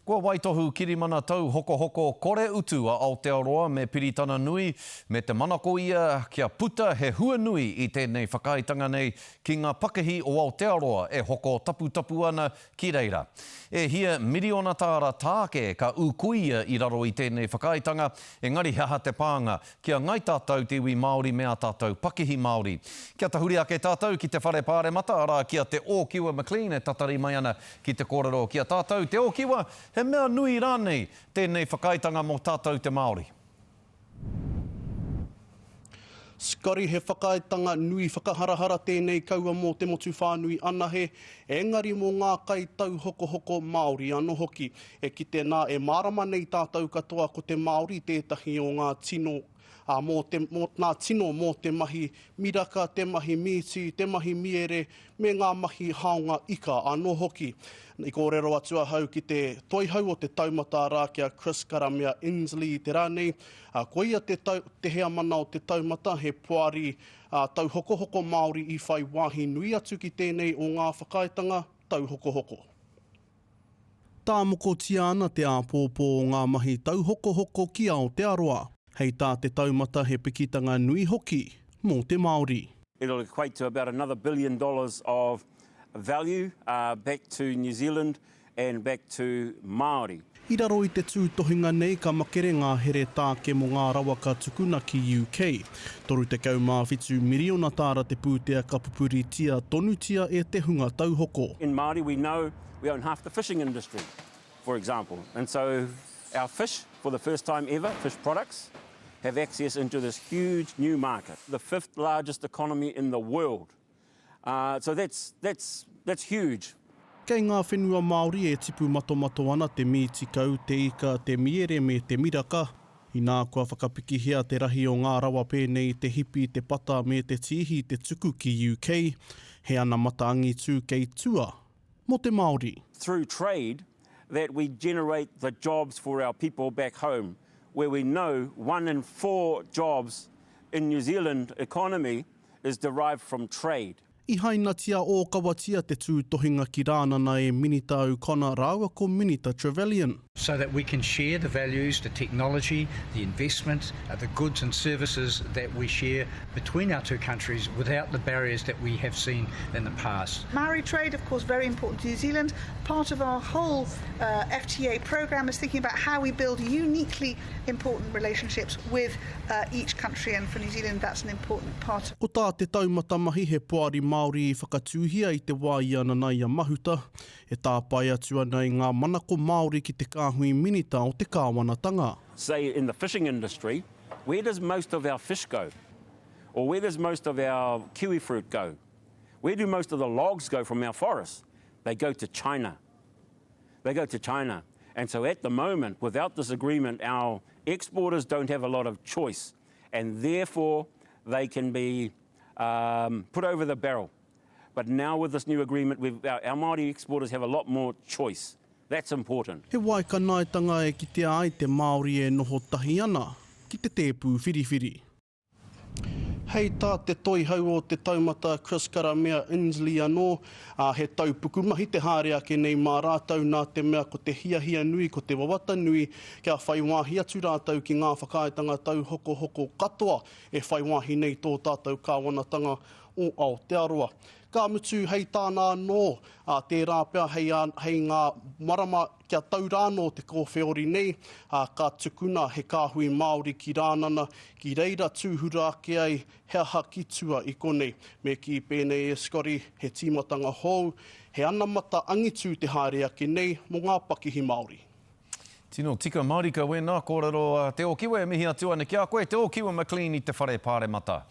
Kua waitohu kirimana tauhokohoko kore utu a Aotearoa me Piritana Nui, me te manako ia kia puta he hua nui i tēnei whakaaetanga nei ki ngā pakihi o Aotearoa e hoko taputapu ana ki reira. E hia miriona tāra tāke ka ūkuia i raro i tēnei whakaaetanga, engari he aha te pānga ki a ngai tātou te iwi Māori me ā tātou pakihi Māori. Kia tahuri ake tātou ki te Whare Pāremata, arā ki a Te Ōkiwa McLean e tatari mai ana Ki te kōrero ki a tātou te Ōkiwa, he mea nui rānei tēnei whakaaetanga mō tātou te Māori? Scotty, He whakaaetanga nui whakaharahara tēnei kaua mō te motu whānui anahe, engari mō ngā kaitauhokohoko Māori anō hoki. E kite nā, e mārama nei tātou katoa ko te Māori tētahi o ngā tino ā, mō te, mō, ngā tino mō te mahi miraka, te mahi mīti, te mahi miere, me ngā mahi haonga ika anō hoki. I kōrero atu ahau ki te toihau o te taumata arā ki a Chris Karamea Insley i te rā nei, ā, koia te, tau, te heamana o te taumata, he poari ā, tauhokohoko Māori i whai wāhi nui atu ki tēnei o ngā whakaaetanga tauhokohoko. Tāmokotia ana te āpōpō o ngā mahi tauhokohoko ki Aotearoa. Hei tā te taumata he pikitanga nui hoki mō te Māori. It'll equate to about another billion dollars of value back to New Zealand and back to Māori. I raro i te tūtohinga nei ka makere ngā here tāke mō ngā rawa ka tukuna ki UK. 37 miriona tāra te pūtea ka pupuritia tonutia e te hunga tauhoko. In Māori we know we own half the fishing industry, for example, and so our fish, for the first time ever, fish products, have access into this huge new market, the fifth largest economy in the world. Uh, so that's, that's, that's huge. Kei ngā whenua Māori e tipu matomato ana te mīti kau, te ika, te miere me te miraka. Inā kua whakapikihia te rahi o ngā rawa pēnei i te hipi, te pata me te tīhi te tuku ki UK, he anamata angitū kei tua mō te Māori. Through trade that we generate the jobs for our people back home, where we know one in four jobs in New Zealand economy is derived from trade. I hainatia ōkawatia te tūtohinga ki Rānana e Minita O'Connor rāua ko Minita Trevelyan. So that we can share the values, the technology, the investment, the goods and services that we share between our two countries without the barriers that we have seen in the past. Maori trade, of course, very important to New Zealand. Part of our whole uh, FTA programme is thinking about how we build uniquely important relationships with uh, each country and for New Zealand that's an important part. Ko tā Te Taumata Mahi he poari Māori i whakatūhia i te wā i a Nanaia Mahuta, e tāpae atu ana i ngā manako Māori ki te kāhui minita o te kāwanatanga. Say in the fishing industry, where does most of our fish go? Or where does most of our kiwi fruit go? Where do most of the logs go from our forests? They go to China. They go to China. And so at the moment, without this agreement, our exporters don't have a lot of choice. And therefore, they can be um, put over the barrel. But now with this new agreement, we've, our, our Māori exporters have a lot more choice. That's important. He waikanaetanga e kitea ai te Māori e noho tahi ana ki te tēpū whiriwhiri. Hei tā te toihau o te taumata Chris Karamea Insley anō, ā, he tau pukumahi te haere ake nei mā rātou nā te mea ko te hiahia nui, ko te wawata nui kia whai wāhi atu rātou ki ngā whakaaetanga tauhokohoko katoa e whai wāhi nei tō tātou kāwanatanga o Aotearoa. Ka mutu hei tāna anō, ā, tērā pea hei, hei ngā marama Kia tau rānō te kōwheori nei, ā, ka tukuna he kāhui Māori ki Rānana, ki reira tūhura ake ai he aha ki tua i konei. Me kī pēnei e Scotty, he tīmatanga hou, he anamata angitu te haere ake nei mō ngā pakihi Māori. Tino tika mārika wēnā kōrero a Te Ōkiwa e mihi atu ana ki a koe, Te Ōkiwa McLean i te Whare Pāremata.